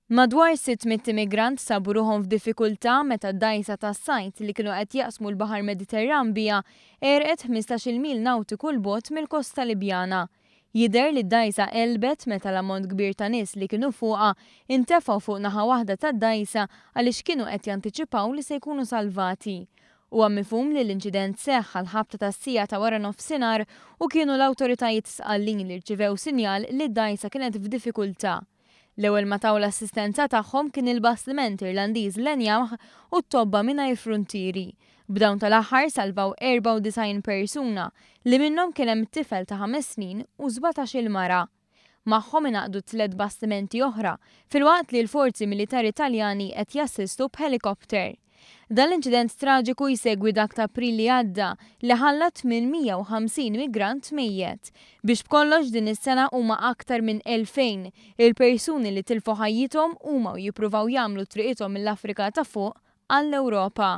Madwar 600 immigrant sabu ruħhom f'diffikultà meta d-dgħajsa tas-sajd li kienu qed jaqsmu l-Baħar Mediterran biha għerqet 15-il mil nawtiku 'l bogħod mill-kosta Libjana. Jidher li d-dgħajsa qelbet meta l-ammont kbir ta' nies li kienu fuqha intefgħu fuq naħa waħda tad-dgħajsa għaliex kienu qed jantiċipaw li se jkunu salvati. Huwa mifhum li l-inċident seħħ għall-ħabta tas-siegħa ta' waranofsinhar u kienu l-awtoritajiet Sqallin li rċivew sinjal li d-dgħajsa kienet f'diffikultà. L-ewwel ma taw l-assistenza tagħhom kien il-bastiment Irlandiż Lenyamh u t-Tobba Mingħajr Fruntieri. B'dawn tal-aħħar salvaw 94 persuna, li minnhom kien hemm tifel ta' ħames snin u 17-il mara. Magħhom ingħaqdu tliet bastimenti oħra, filwaqt li l-forzi militari Taljani qed jassistu b'ħelikopter. Dan l-inċident traġiku jsegwi dak ta' April li għadda li ħalla 850 migrant mejjet. Biex b'kollox din is-sena huma aktar minn 2,000 il-persuni li tilfu ħajjithom huma u jippruvaw jagħmlu triqithom mill-Afrika ta' Fuq għall-Ewropa.